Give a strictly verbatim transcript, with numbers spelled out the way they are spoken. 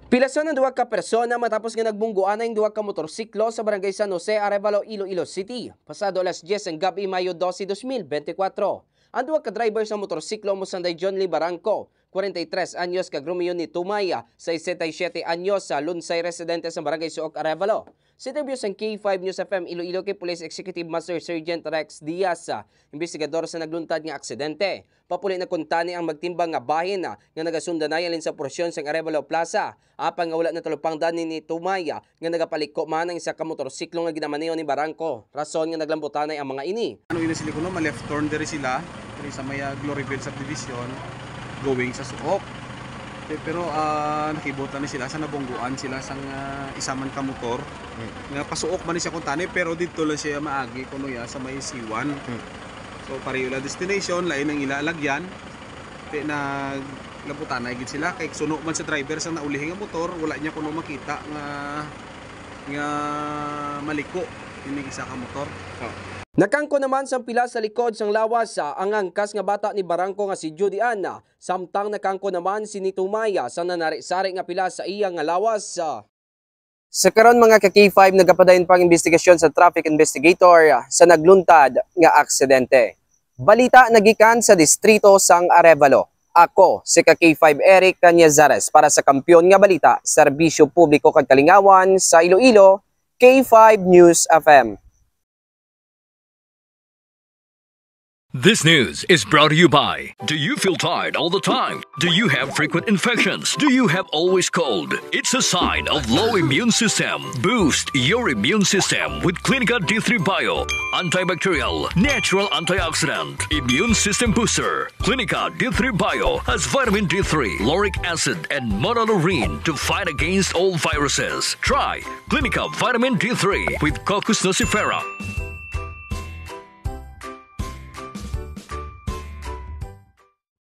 Pilason ang duha ka persona matapos nga nagbungguan ang duha ka motorsiklo sa Barangay San Jose, Arevalo, Iloilo City, pasado alas diyes sang gab-i, Mayo dose, dos mil bente kwatro. Ang duha ka driver sa motorsiklo amo sanday John Lee Barangco, kwarenta y tres anyos, kag Romeo Nitumay, sesenta y siyete anyos, sa Lunsay, residente sa Barangay Suok, Arevalo. Sa interview sang K five News F M Iloilo kay Police Executive Master Sergeant Rex Diaz, ah, investigador sa nagluntad nga aksidente, papuli na kuntani ang magtimbang nga bahin, ah, nga nagasundanay halin sa porsyon sang Arevalo Plaza, apang nga wala natalupangdan ni Nitumay, ah, nga nagapaliko man ang isa ka motorsiklo nga ginamaneho ni Barangco, rason nga naglambutanay ang mga ini. Ano ina sila kuno, ma-left turn diri sila, diri sa may, ah, Gloryville Subdivision, going sa Suok. Okay, pero, ah, nakibot lang ni sila sa nabungguan sila sang, ah, isa man ka motor. Mm. Nga pasuok man ni siya kuntani, pero didto lang siya maagi kuno ya sa may C one. Mm. So, pareho la destination, lain ang ila alagyan. Kaya naglabutanay gid sila. Kay suno man sa driver sa naulihi nga motor, wala niya kuno makita nga, nga maliko ining isa ka motor. Oh. Nakangko naman sang pila sa likod sang lawas, ah, ang angkas nga bata ni Barangco nga si Judy Ann, ah, samtang nakangko naman si Nitumay, ah, sa nanari-sari nga pila sa iya nga lawas, ah. Sa karon, mga ka K five, nagapadayon pa ang investigasyon sa traffic investigator, ah, sa nagluntad nga aksidente. Balita nagikan sa distrito sang Arevalo. Ako si ka K five Eric Cañizares para sa Kampiyon nga Balita, Serbisyo Publiko kag Kalingawan sa Iloilo, K five News F M. This news is brought to you by. Do you feel tired all the time? Do you have frequent infections? Do you have always cold? It's a sign of low immune system. Boost your immune system with Clinica D three Bio. Antibacterial, natural antioxidant, immune system booster. Clinica D three Bio has vitamin D three, lauric acid, and monolaurin to fight against all viruses. Try Clinica Vitamin D three with Cocos nucifera.